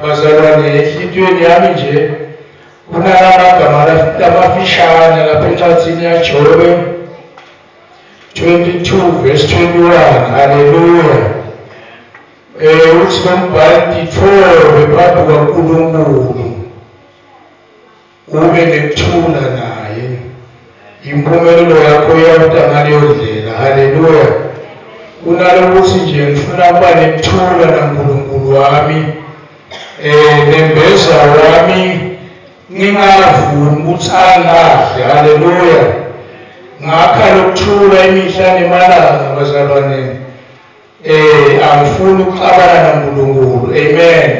Bazalwane, enhlitiyweni yami nje kunalamagama lamafishane lapha encwadzini yaJobe 22 verse 21. Haleluya. Eh uthi lombhali titfobe phambi kwaNkulunkulu. Ube nekuthula naye. Impumelelo yakho iyawuta ngaleyo ndlela. Haleluya. Kunalokuthi nje ngifuna ukuba nekuthula naNkulunkulu wami. Eh nembeza wami ngingavumi ukuthi angadli. Haleluya. Ngakha lokuthula imihla nemalanga bazalwane. Eh angifuni ukuxabana naNkulunkulu. Amen.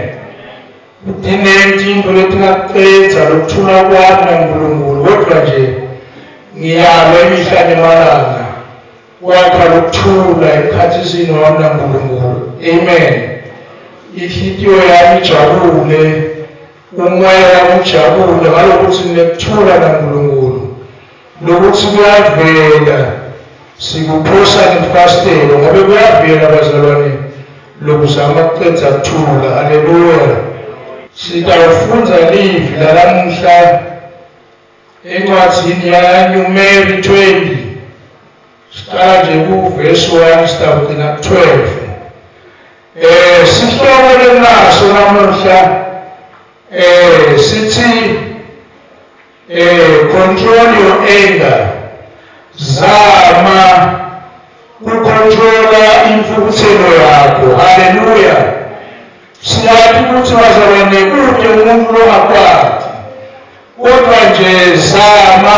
Kutinenti into letingakucedza lokuthula kwami naNkulunkulu kodwa nje ngiyalwa imihla nemalanga kwakha lokuthula emkhathini wami naNkulunkulu. Amen. Inhlitiyo yami ijabule, umoya wami ujabule ngalokuthi nginekuthula naNkulunkulu. Lokuthi kuyavela sikuphosa ngefastelo ngobe kuyavela bazalwane lokuzama kucedza kuthula. Haleluya. Sitawufundza livi lalamuhla encwadzini yaNumeri 20 siqala nje kuvesi 1 sitawugcina ku-12. Eh sihloko lenaso namuhla eh sithi Eh control your anger. Zama kucontrola imfukuthelo yakho. Haleluya. Siyathi ukuthi bazalwane kude umuntu longakwati. Kodwa nje zama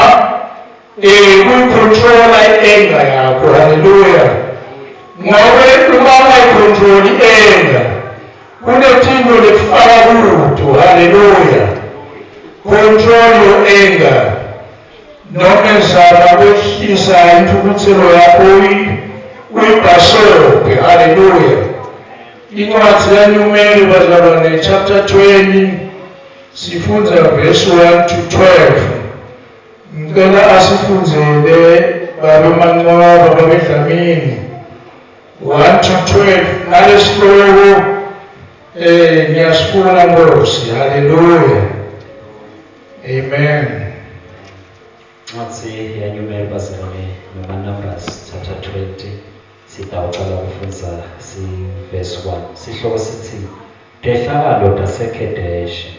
eh kuyicontrola i-anger yakho. Haleluya. Ngoba uma ungayicontroli i-anger Kunethinto lekufaka kuto. Haleluya. Control your anger. Noma zama kwehlisa inthukuthelo yakho uyibhasobhe. Haleluya. Incwadi yaNumeri bazalwane chapter 20 sifunda verse 1 to 12. Ngicela asifundzele babe Mancoba babe Dlamini. 1 to 12 nalesihloko eh ngiyasifuna Nkosi haleluya amen Ncwadzi yaNyumeri bazalwane noma Numbers chapter 20 sitawucala kufundza si verse 1 sihloko sithi Tehlakalo taseKhedeshi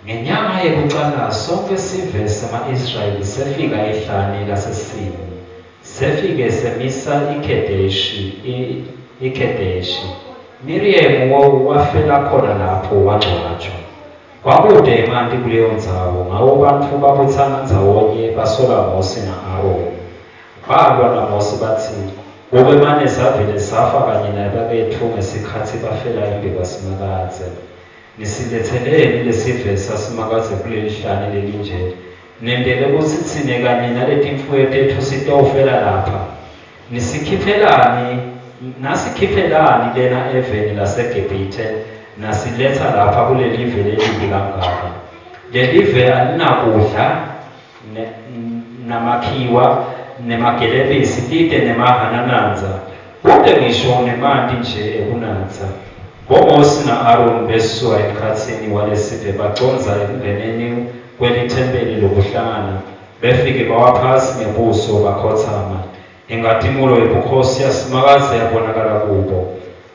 Ngenyanga yekucala sonkhe sive sema-Israyeli sefika ehlane laseSini, sefike semisa iKhedeshi, iKhedeshi. Miriyemu wafela khona lapho wangcwatjwa. Kwakute emanti kuleyo ndzawo, ngako bantfu babutsana ndzawonye basola Mosi na-Aroni. Balwa naMosi batsi, Kube mane savele safa kanye nabaketfu ngesikhatsi bafela embikwaSimakadze. Nisiletseleni lesive saSimakadze kulelihlane lelinje? Nentele kutsi tsine kanye naletimfuyo tetfu sitewufela lapha? Nisikhiphelani, nasikhiphelani lena eveni laseGibhithe, nasiletsa lapha kulelive lelibi kangaka? Lelive alinakudla namakhiwa nemagelebisi lite nemahananandza kute ngisho nemanti nje ekunatsa. BoMosi na-Aroni besuka emkhatsini walesive bacondza ekungeneni kwelithempeli lokuhlangana, befike bawa phasi ngebuso bakhotsama. Inkhatimulo yebukhosi yaSimakadze yabonakala kubo.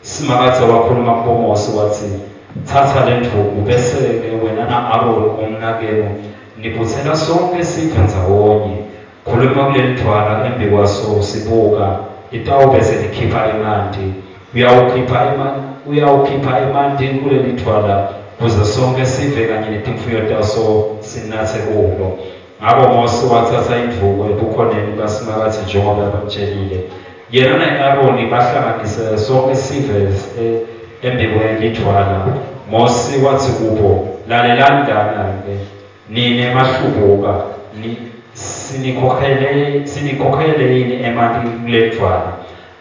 Simakadze wakhuluma kuboMosi watsi, Tsatsa lendvuku, bese-ke wena na-Aroni umnakenu nibutsela sonkhe sive ndzawonye. Khuluma kulelidvwala embikwaso sibuka, litawube selikhipha emanti. Uyawukhipha uyawukhipha emanti kulelidvwala kuze sonkhe sive kanye netimfuyo taso sinatse kulo. Ngako Mosi watsatsa indvuku ebukhoneni baSimakadze njengoba abamtjelile. Yena na-Aroni bahlanganise sonkhe sive e, embikwelidvwala. Mosi watsi kubo, Lalelani lana-ke, nine mahlubuka, sinikhokhele sinikhokhele yini emanti kulelidvwala?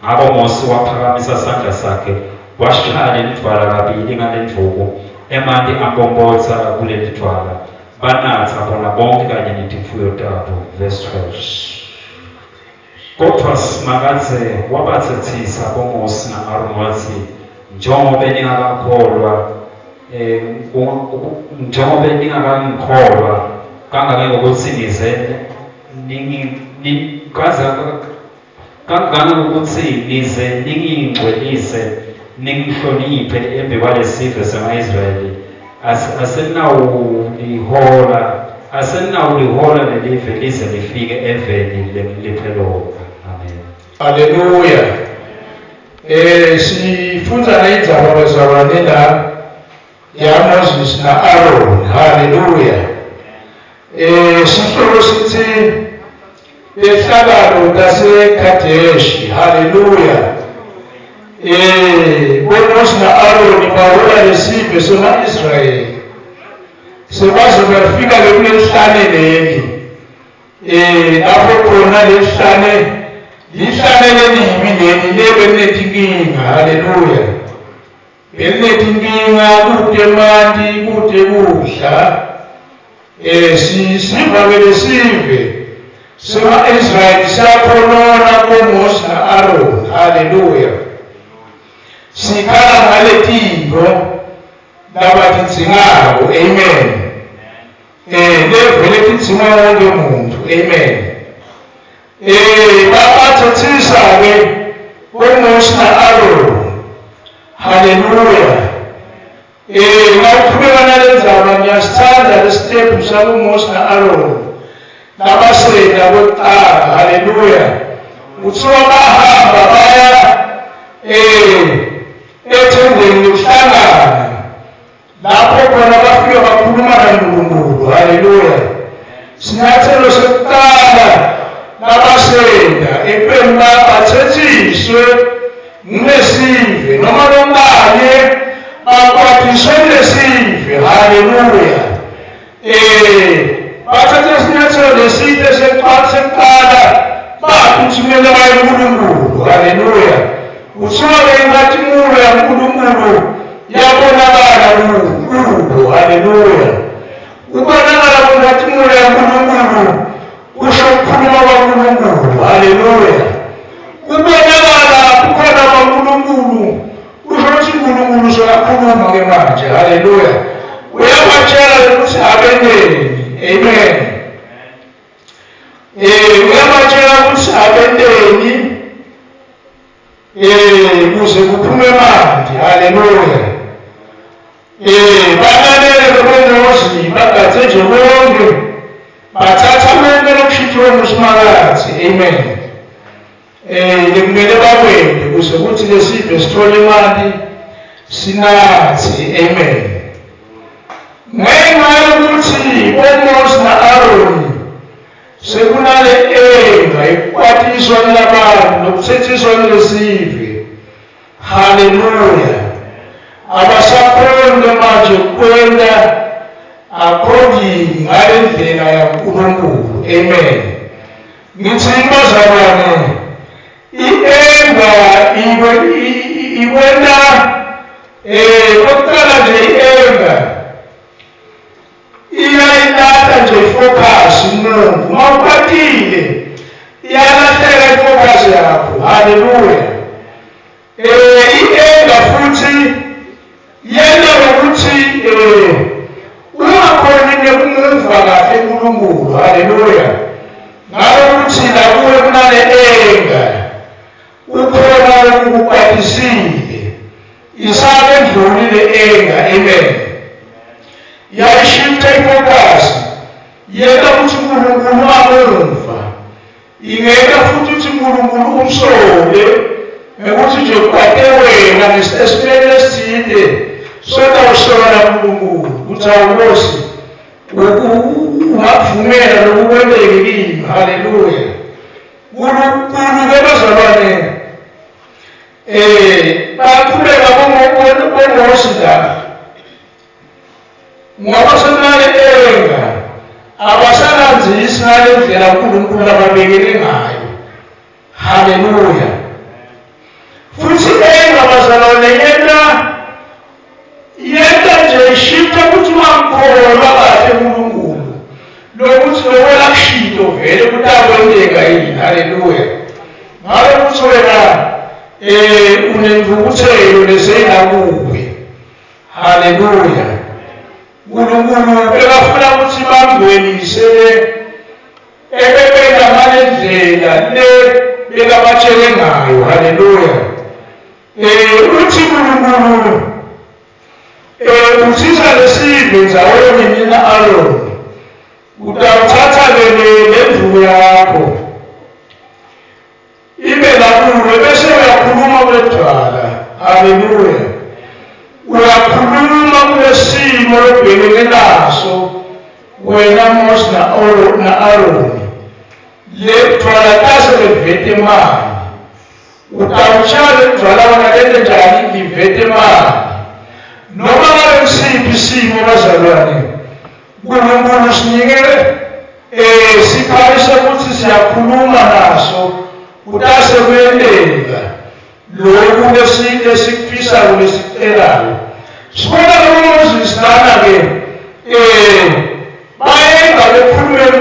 Ngako Mosi waphakamisa sandla sakhe washaya lelidvwala kabili ngalendvuku, emanti ampompotsa kulelidvwala. Banatsa bona bonkhe kanye netimfuyo tabo. Verse 12. Kodvwa Simakadze wabatsetsisa boMosi na-Aroni watsi, Njengobe ningakakholwa njengobe ningakangikholwa kangangokuthi nize kangangokuthi nize ningingcwelise ningihloniphe embikwalesive sema-Israyeli, asenawulihola asenawulihola lelive lize lifike eveni lengiliphe lona. Amen. Haleluya. Sifundza lenzaba bazalwane la ya Moses na Aaron. Haleluya. Sihloko sithi tehlakalo taseKadeshi. Haleluya. BoMoses na Aaron bahola lesive sema-Israyeli. Sebaze bafika ke kulelihlane leli. Lapho khona lelihlane lihlane lelibi leli lebe linetinkinga. Haleluya. Belinetinkinga, kute emanti, kute kudla. Siva ke lesive sema-Israyeli siyakhonona kuMose na-Aaron. Haleluya. Sikhala ngaletintfo labatidzingako. Amen. Levele tidzinga wonke umuntu. Amen. Babathathisa ke boMose na-Aaron. Haleluya. Nawuqhubeka nalendzaba ngiyasithanda lesitephu saboMose na-Aaron nabasenda kokuqala. Haleluya. Kuthiwa bahamba baya ethendeni lokuhlangana lapho khona bafike bakhuluma naNkulunkulu. Haleluya. Sinyathelo sokuqala nabasenda ekubeni bathethiswe ngulesive noma lombane bakwatiswe kulesive. Haleluya. Bathathe isinyathelo lesihle sekuqala bathi ukuthi kumele baye kuNkulunkulu. Haleluya. Kuthiwa-ke inkazimulo yaNkulunkulu yabonakala kubo. Haleluya. Kubonakala kwenkazimulo yaNkulunkulu kusho ukukhuluma kwaNkulunkulu. Haleluya. Kubonakala kukhona kwaNkulunkulu kusho ukuthi uNkulunkulu sekakhuluma ke manje. Haleluya. Uyabatshela ukuthi abenteni. Amen. Uyabatshela ukuthi abenteni kuze kuphume emanti. Haleluya. Balalele boMosi bagadze nje bonke bathatha konke lokushiwo nguSimakadze. Amen. Lekumele bakwente kuze kuthi lesive sithole imali sinathe. Amen. Ngenxa yokuthi boMose na-Aaron sekunale enga ekukwatiswa kulabantu nokuthethiswa kulesive. Haleluya. Abasakhoni manje kwenta according ngale ndlela yaNkulunkulu. Amen. Ngithi bazalwane, i-enga ikwenta kokuqala nje i-enga iyayilahla nje ifocus umuntu. Uma ukwatile iyalahleka ifocus yakho. Haleluya. I-enga futhi yena ukuthi ungakhoni nekumuva kahle uNkulunkulu. Haleluya. Ngalokuthi la kuwe kunale enga ukhona ukukwatisile isake endlulile enga. Amen. Yayishifta ifocus yena ukuthi uNkulunkulu amuva ingeka futhi ukuthi uNkulunkulu umsole ngokuthi nje kwate wena esimeni esithile sona usola uNkulunkulu ukuthi awukosi ungakuvumela lokhu kwenteke kimi. Haleluya. Kuluke bazalwane baqhubeka boMose la ngoba senale enga abasalandzisi ngale ndlela uNkulunkulu ababekele ngayo. Haleluya. Futhi enga bazalwane yena yenta nje ishifta ukuthi ungakholwa kahle uNkulunkulu lokuthi lokwela kushito vele kutakwenteka yini. Haleluya. Ngalokuthi wena Unentfukutselo leseyilakuwe. Haleluya. Nkulunkulu bekafuna kutsi bamngcwelise ebebenta ngale ndlela le bekabatshele ngayo. Haleluya. Uthi Nkulunkulu uthisa lesive ndzawonye nina Aroni utawuthatha-ke lendvuku yakho ibe lakuwe bese uyakhuluma kuledwala. Haleluya. Uyakhuluma kulesimo lobhekene naso wena Mose na-Aroni. Le dvwala tase levete emanti. Utawushaya ledvwala wona lente njani livete emanti. Noma ngabe kusiphi isimo bazalwane, Nkulunkulu sinike sikhathi sekuthi siyakhuluma naso kutase kuyenteka lokhu lesikufisako lesikucelayo. Sibona kuMoses lana-ke bayenga bekhulumeni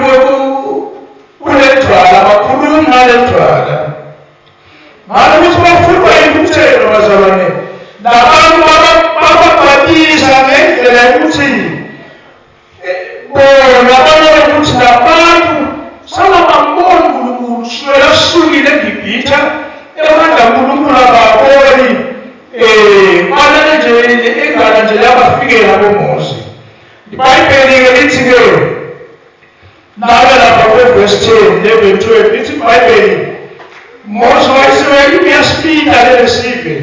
kuledvwala, bakhuluma ngaledvwala. Ngalo ukuthi bafunwa intukuthelo bazalwane, labantu bababhatisa ngendlela yokuthi bona babona ukuthi labantu sangabamboni uNkulunkulu kusukela sisukile eGibhithe emandla uNkulunkulu ababoni balele nje ingane nje yabafikela boMose. IBhayibheli-ke lithi-ke Nake lapha kuvesi 10, 11, 12 lithi iBhayibheli Mose wayesewele uyasibita leli sive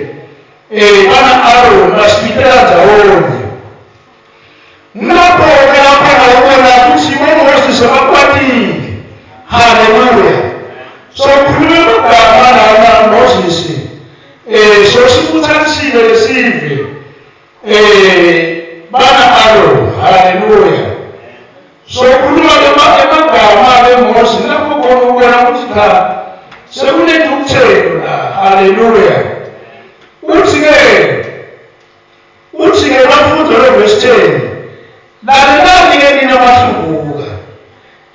bana Aaron basibitela ndzawonye. Ngilapho-ke lapha ngawubona ukuthi boMose sebakwatile. Haleluya. So khuluma amagama lana Moses so sibuthanisile lesive bana Aaron. Haleluya. Sokhuluma emagama ke Mose lapho khona ubona ukuthi cha sekunentukuthelo la. Haleluya. Uthi ke bafundo lo verse 10. Lalelani ke nina bahlubuka.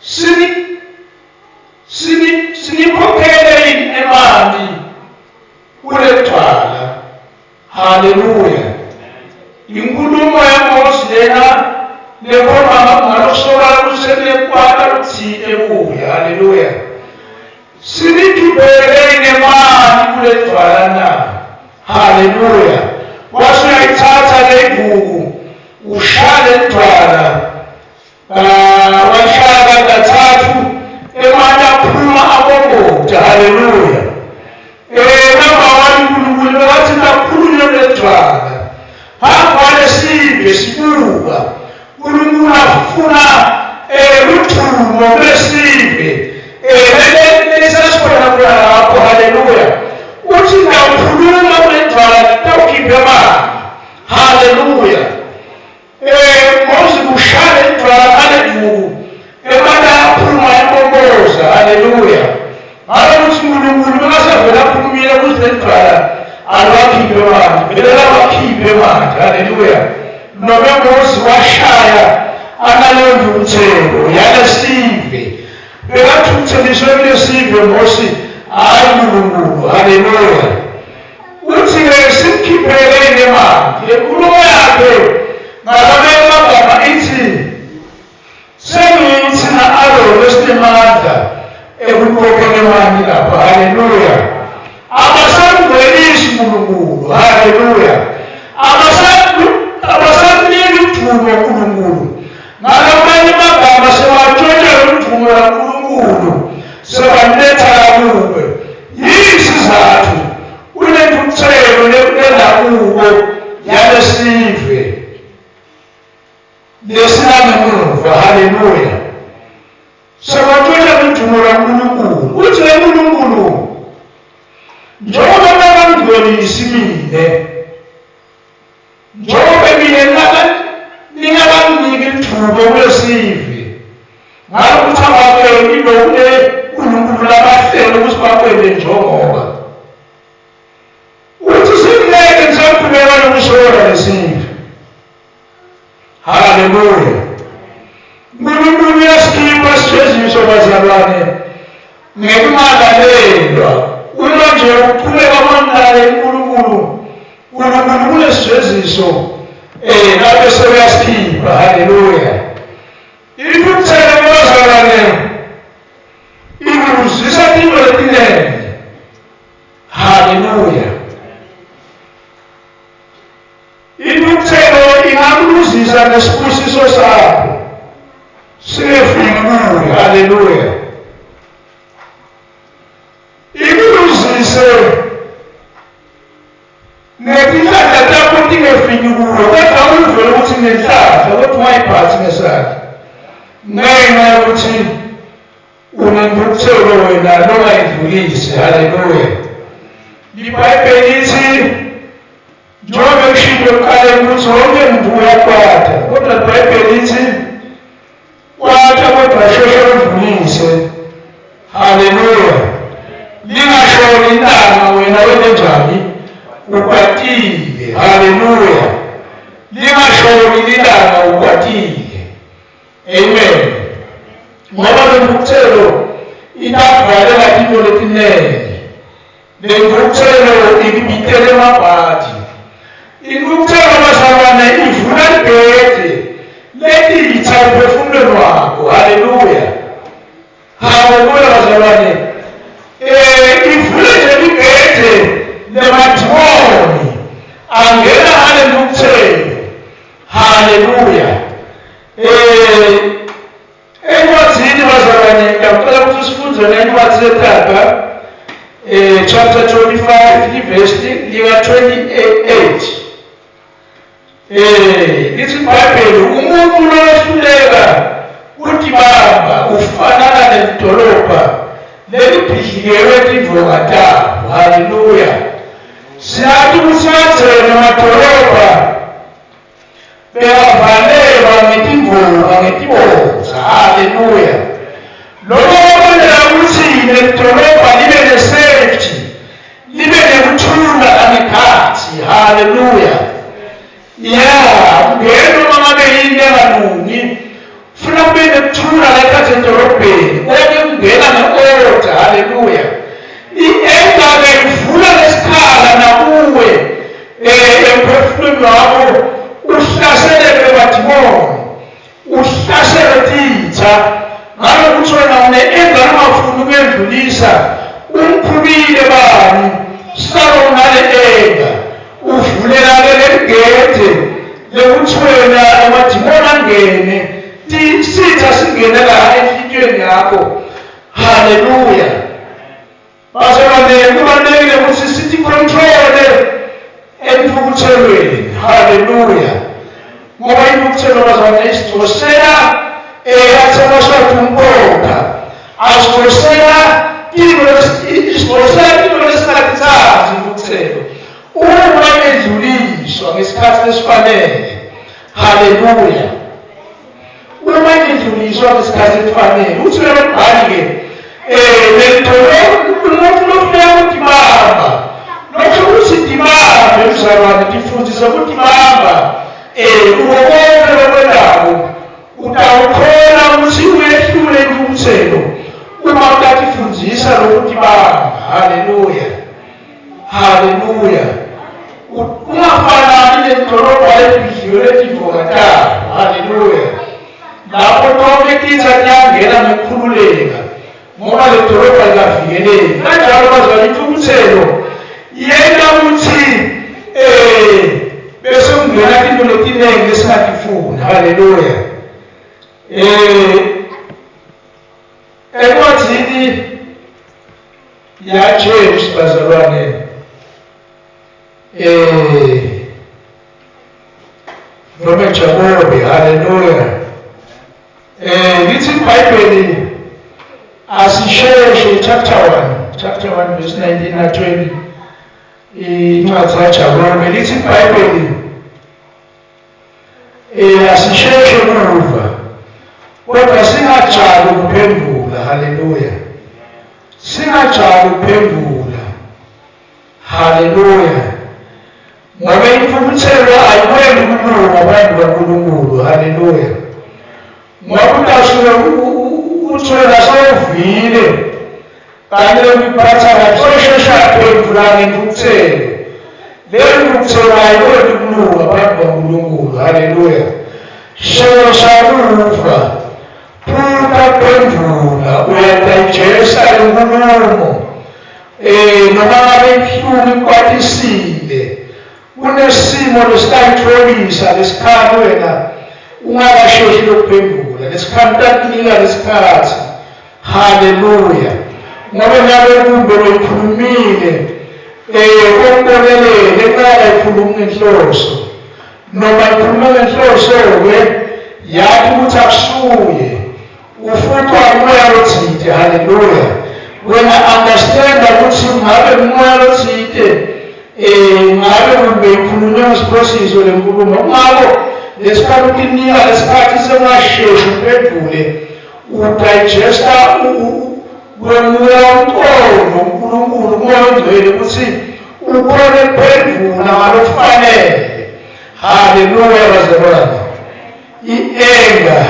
Sini sini sinikhokhele yini emanti kulethwala. Haleluya. Inkulumo yaMose lena lekhomba ngalokusobala ukuthi sekunekwata lokuthile kuye. Haleluya. Sinikhiphele nemali kuledwala na. Haleluya. Wase uyayithatha le nduku ushaya ledwala. Washaya kathathu emanti aphuma abomboda. Haleluya. Number 1 uNkulunkulu bekathi kakhulunywe ledwala. Phambi kwalesive sibuka uNkulunkulu afuna uthumo kulesive lesasikhona khona lapho. Haleluya. Uthi ngiyawukhuluma kuledwala litawukhipha emanti. Haleluya. Mose kushaya idwala ngaleduku emanti aphuma empompoza. Haleluya. Ngalokuthi uNkulunkulu bekasevele aphumile ukuthi leli dwala aliwakhiphe emanti, vele lawakhiphe emanti. Haleluya. Nome Mose washaya analeyo ntukuthelo yalesive, bekathukutheliswe kulesive Mose, hhayi uNkulunkulu. Haleluya. Uthi-ke simkhiphele emanti. Le nkulumo yakhe ngalama amagama ithi sengithi na-Aroni esinemandla ekuqoqeni emanti lapha. Haleluya. Abasamngcwelisi uNkulunkulu. Haleluya. Abasamniki udumo uNkulunkulu. Ngalamanye amagama sebatshontsha udumo laNkulunkulu, sebaletha kakuwe. Yini isizathu? Unentukuthelo lendabuko yalesive lesilangemuva. Haleluya. Sebatshontsha udumo laNkulunkulu. Uthi uNkulunkulu njengoba bangangcwelisi mina, njengoba mina ningabanginiki ithuba kulesive ngalokuthi abakweni lokule uNkulunkulu labahlele ukuthi bakwende njengoba uthi singeke ngisakhuleka nokusola lesive. Haleluya. uNkulunkulu uyasikhipha isijeziso bazalwane ngekungalalelwa. Uma nje uqhubeka ukungalaleli uNkulunkulu. kuNkulunkulu, uNkulunkulu kunesijeziso lapho seyasikhipha. Haleluya. Intukuthelo bazalwane ikuzisa into letiningi. Haleluya. Intukuthelo ingakuluzisa nesibusiso sakho singefiki kuwe. Haleluya. Ikuluzise netinhlanhla takho tingefiki kuwe, kodwa uvele ukuthi nenhlanhla kodwa ungayiphathi ngesandla ngenxa yokuthi unentukuthelo wena longayidlulisi. Haleluya. Libhayibheli lithi njengoba kushilo ekuqaleni ukuthi wonke umuntu uyakwata, kodwa iBhayibheli lithi kwata kodwa sheshe udlulise. Haleluya. Lingashoni ilanga wena wenenjani ukwatile. Haleluya. Lingashoni ilanga ukwatile. Amen. Ngoba le ntukuthelo itakuvalela into letiningi. Le ntukuthelo ikubitele emabhadi. Intukuthelo bazalwane ivula ibhede letitha emphefumulweni wakho. Haleluya. Haleluya bazalwane. Ivule nje ibhede lemadimoni angena ngale ntukuthelo. Haleluya. Encwadzini bazalwane ngiyacela ukuthi sifunde nencwadi yeTaga chapter 25 ivesi lika 28. Lithi iBhayibheli umuntu lowehluleka kutibamba ufanana nelidolobha lelibhidlikelwe tindvonga tabo. Haleluya. Siyathi ukuthi kadzeni amadolobha Bekavalelwa ngetingoma ngetibondza. Haleluya. Lokho kwenzela ukuthi lelidolobha libe ne-safety, libe nekuthula angekhathi. Haleluya. Ya, ungena uma ngabe yini engalungi, funa kube nekuthula lekhathi edolobheni, konke kungena nge-order. Haleluya. I-anger-ke ivula lesikhala nakuwe emphefumulweni wakho, uhlaseleke badimoni, uhlasele titha ngalokuthi wena une-anger ongafuni ukuyendlulisa. Umphumile bani salo nale anger, uvulela-ke leligede lekuthi wena amadimoni angene, sitha singene la enhlitiyweni yakho. Haleluya. Bazalwane, kubalulekile ukuthi sithi control entukuthelweni. Haleluya. Ngoba intukuthelo bazalwane isidosela athi amaswati umbonga asidosela into, isidosela into lesingatithathi intukuthelo uma idluliswa ngesikhathi esifanele. Haleluya. Uma idluliswa ngesikhathi esifanele, uthi lo mbhali-ke lelidolobha umuntu lofika kutibamba, lokho ukuthi tibambe mzalwane, tifundise kutibamba kuko konke lokwelako, utawukhona ukuthi uyehlule intukuthelo uma utatifundisa lokutibamba. Haleluya. Haleluya. Ungafanani nedolobha elidliwe letindvoka talo. Haleluya. Lapho tonke titsa tiyangena ngekukhululeka ngoba le dolobha likavikeleki. Kanjalo bazalwane, intukuthelo yenta ukuthi bese kungena tinto letiningi lesingatifuni. Haleluya. Encwadini yaJames bazalwane noma Jakobe, haleluya, lithi iBhayibheli asisheshe, chapter 1 chapter 1 verse 19 na 20, incwadi kaJakobe, lithi iBhayibheli asisheshe ukuva kodwa singajali ukuphendula. Haleluya. Singajali ukuphendula. Haleluya. Ngoba intukuthelo ayikwendi ukulunga phambi kaNkulunkulu. Haleluya. Ngoba utasuke uthwela sewuvile kanti lokuphatha kahle soshesha phendula ngentukuthelo. Leyo ntukuthelo ayikwenti kulunga phambi kwaNkulunkulu. Haleluya. Shesha kufa. Phutha kuphendvula uyadigesta lenkulumo. Eh noma ngabe ibuhlungu ikwatisile. Kunesimo lesitayitfolisa lesikhathi wena ungakasheshi lokuphendvula. Lesikhathi takunika lesikhathi. Haleluya. Ngoba nabe kumbe loyikhulumile eh ukubonelele eqala ikhuluma ngenhloso. Noma ikhuluma ngenhloso ke yathi ukuthi akusuye. Ufuthwa umoya lothide. Haleluya. Wena understand ukuthi ngabe umoya lothide eh ngabe kumbe ikhulunywe ngesiphosiso lenkulumo. Ngakho lesikhathi utinika lesikhathi sengasheshi uphendule udigesta kwemuka umqondo uNkulunkulu umoya ongcwele ukuthi ubone kuphendula ngalokufanele. Haleluya bazalwane. I-anger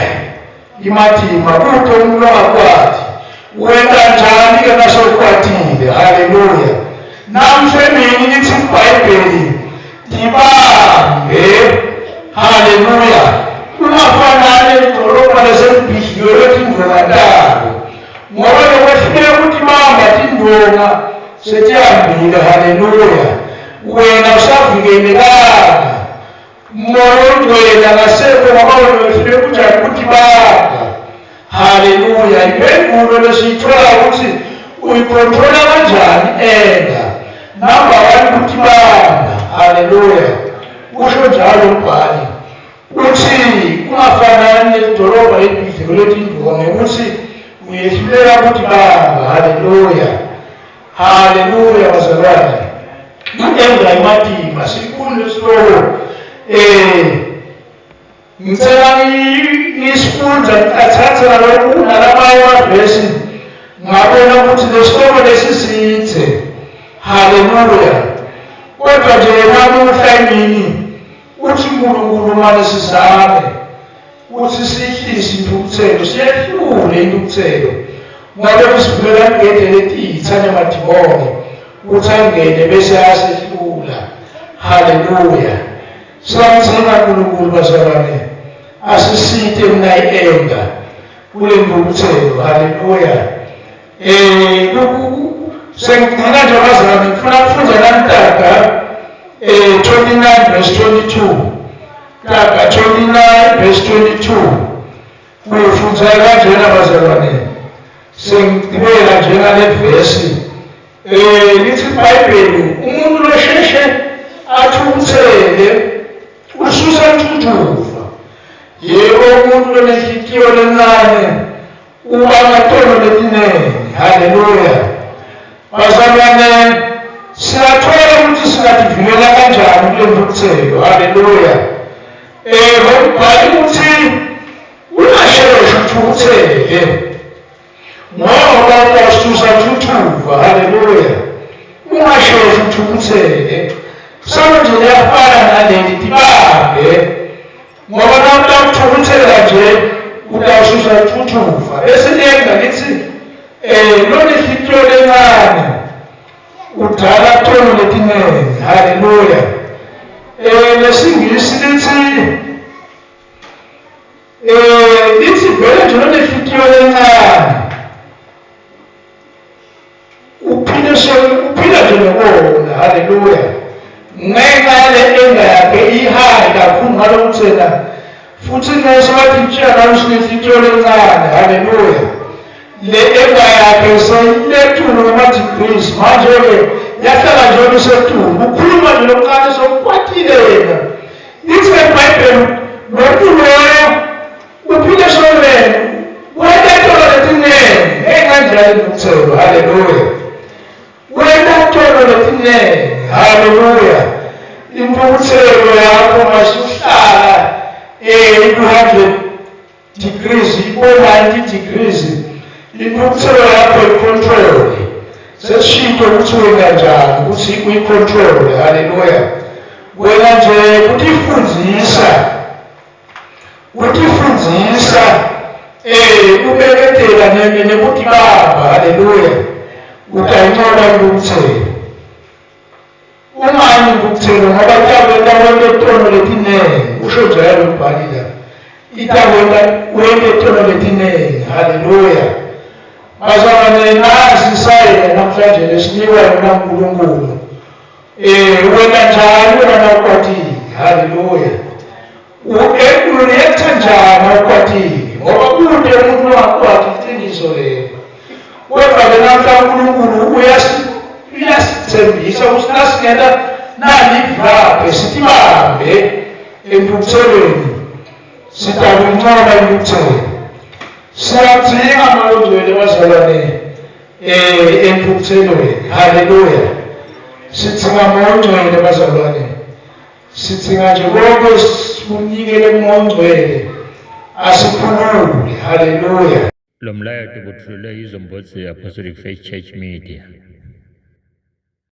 imatima kutho umuntu ongakwati wenta njani-ke nasokwatile. Haleluya. Namhle mini lithi ibhayibheli tibambe. Haleluya. Ungafanani lidolobha leselibhidliwe letindonga talo ngoba lokwehluleka ukutibamba tindonga setihambile. Haleluya. Wena usavikelekanga moya ongcwele akasekho ngoba wena wehluleka kunjani ukutibamba. Haleluya. Impendulo lesiyithola ukuthi uyikhontrola kanjani enga number 1 ukutibamba. Haleluya. Usho njalo umbhali uthi ungafanani nedolobha elibhidliwe letindonga ngekuthi uyehluleka ukutibamba. Haleluya. Haleluya bazalwane. I-enga imatima sikhulu lesihloko. Ngicela ngisifunda ngithatha nalokhu nalamanye amavesi ngabona ukuthi lesihloko lesi sithe. Haleluya. Kodwa nje namuhla emini uthi uNkulunkulu mane sizame ukuthi sihlise intukuthelo, siyehlule intukuthelo. Ngabe kusivulela igede letitha nemadimoni ukuthi angene bese asehlula. Haleluya. Siyamthenga uNkulunkulu bazalwane. Asisite mina i-anger kule ntukuthelo. Haleluya. Sengigcina nje bazalwane ngifuna ukufunda namtaka 29 verse 22. Taga 29 verse 22. Kuyifunza kanjena bazalwane. Sengigqibela njengale verse. Lithi iBhayibheli umuntu losheshe athukuthele ususa intuthuva. Yebo umuntu lonenhliziyo lencane uba natono letinengi. Haleluya. Bazalwane siyathola ukuthi singadivikela kanjani kule ntukuthelo. Haleluya. Umbhali uthi ungasheshi uthukuthele ngoba utawususa uthuthuva. Haleluya. Ungasheshi uthukuthele. Solo nje liyafana naleli tibambe ngoba nawutawuthukuthela nje utawususa uthuthuva. Bese liyenza lithi lonehliziyo lencane udala tono letinengi. Haleluya. Lesingisi lithi lithi vele nje lonehliziyo lencane uphile uphila nje nokona. Haleluya. Ngenxa yale enga yakhe ihayi kakhulu ngalokuthi yena futhi nese wathi mtshela nawe usinenhliziyo lencane. Haleluya. Le enga yakhe seyiletulu ngama-degrees manje-ke yahlala nje isetulu ukhuluma nje lokuncane sokukwatile yena. Lithi ebhayibheli lomuntu loyo uphile esonweni wenta tono letinengi enganjani intukuthelo. Haleluya. Wenta tono letinengi. Haleluya. Intukuthelo yakho masuhlala 200 degrees ibo 90 degrees intukuthelo yakho icontrol. Sesishito ukuthi wena njani ukuthi uyicontrol. Haleluya. Wena nje kutifundisa utifundzisa ubeketela nekutibamba. Haleluya. Utayinqoba intukuthelo. intukuthelo ngoba itakwenta wente tono letiningi usho njalo umbhali la itakwenta wente tono letiningi haleluya bazalwane nasi isayina namhlanje lesinikwa yona uNkulunkulu eh wena njani wena nawukwatile haleluya ureacta njani ukwatile ngoba kude umuntu ongakwati iqiniso lelo kodwa-ke namhla unkulunkulu uyasithembisa ukuthi nasingena nalivabhe sitibambe entukuthelweni sitakuyinqoba intukuthelo siyadzinga malungcwele bazalwane eh entukuthelweni haleluya sidzinga moya ongcwele bazalwane Sidzinga nje konke sikunikele kuMoya oNgcwele asikhulule. Haleluya. Lo mlayeto ubuthulelwe yiZombodze Apostolic Faith Church Media.